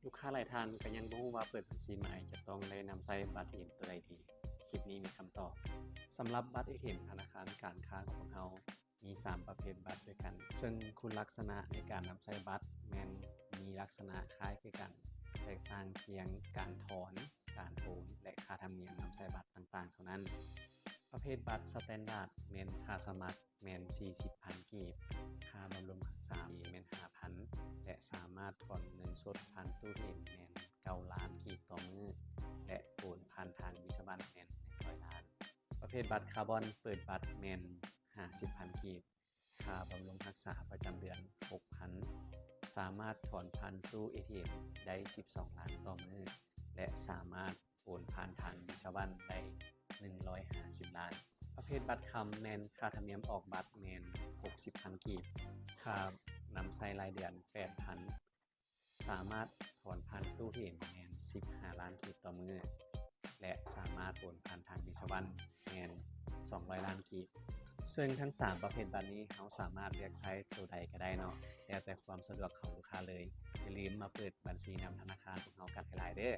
ລູກຄ້າຫຼາຍທ່ານກໍຍັງບໍ່ຮູ້ວ່າເປີດບັນຊີໃໝ່ຈະຕ້ອງໄດ້ນຳໃຊ້ບັດເອທີເອັມໂຕໃດດີ? ຄລິບນີ້ມີຄຳຕອບ. ສຳລັບບັດເອທີເອັມທະນາຄານການຄ້າຂອງພວກເຮົາ ມີສາມປະເພດບັດດ້ວຍກັນ, ເຊິ່ງຄຸນລັກສະນະໃນການນຳໃຊ້ບັດແມ່ນມີລັກສະນະຄ້າຍຄືກັນ, ແຕກຕ່າງພຽງການຖອນ, ການໂອນ ແລະ ຄ່າທຳນຽມນຳໃຊ້ບັດຕ່າງໆເທົ່ານັ້ນ. ປະເພດບັດສະແຕນດາດແມ່ນຄ່າສະໝັກ ແມ່ນສີ່ສິບພັນກີບ, ຄ່າບຳລຸງຮັກສາແມ່ນຫ້າພັນ ແລະ ສາມາດຖອນເງິນສົດຜ່ານຕູ້ເອທີເອັມແມ່ນເກົ້າລ້ານກີບຕໍ່ມື້ ແລະ ໂອນຜ່ານທາງ Visa ບັນແມ່ນໜຶ່ງຮ້ອຍລ້ານ. ປະເພດບັດຄາບອນເປີດບັດແມ່ນຫ້າສິບພັນກີບ, ຄ່າບຳລຸງຮັກສາປະຈຳເດືອນຫົກພັນ, ສາມາດຖອນຜ່ານຕູ້ເອທີເອັມໄດ້ສິບສອງລ້ານຕໍ່ມື້ ແລະ ສາມາດໂອນຜ່ານທາງ Visa ບັນໄດ້ໜຶ່ງຮ້ອຍຫ້າສິບລ້ານ. ປະເພດບັດຄຳແມ່ນຄ່າທຳນຽມອອກບັດແມ່ນຫົກສິບພັນກີບ, ຄ່ານຳໃຊ້ລາຍເດືອນແປດພັນ, ສາມາດຖອນຜ່ານຕູ້ເອທີເອັມແມ່ນສິບຫ້າລ້ານກີບຕໍ່ມື້ ແລະ ສາມາດໂອນຜ່ານທາງ Visa ບັນແມ່ນສອງຮ້ອຍລ້ານກີບ. ເຊິ່ງທັງສາມປະເພດບັດນີ້ ເຮົາສາມາດເລືອກໃຊ້ໂຕໃດກໍໄດ້ເນາະ, ແລ້ວແຕ່ຄວາມສະດວກຂອງລູກຄ້າເລີຍ. ຢ່າລືມມາເປີດບັນຊີນຳທະນາຄານຂອງເຮົາກັນຫຼາຍໆເດີ້.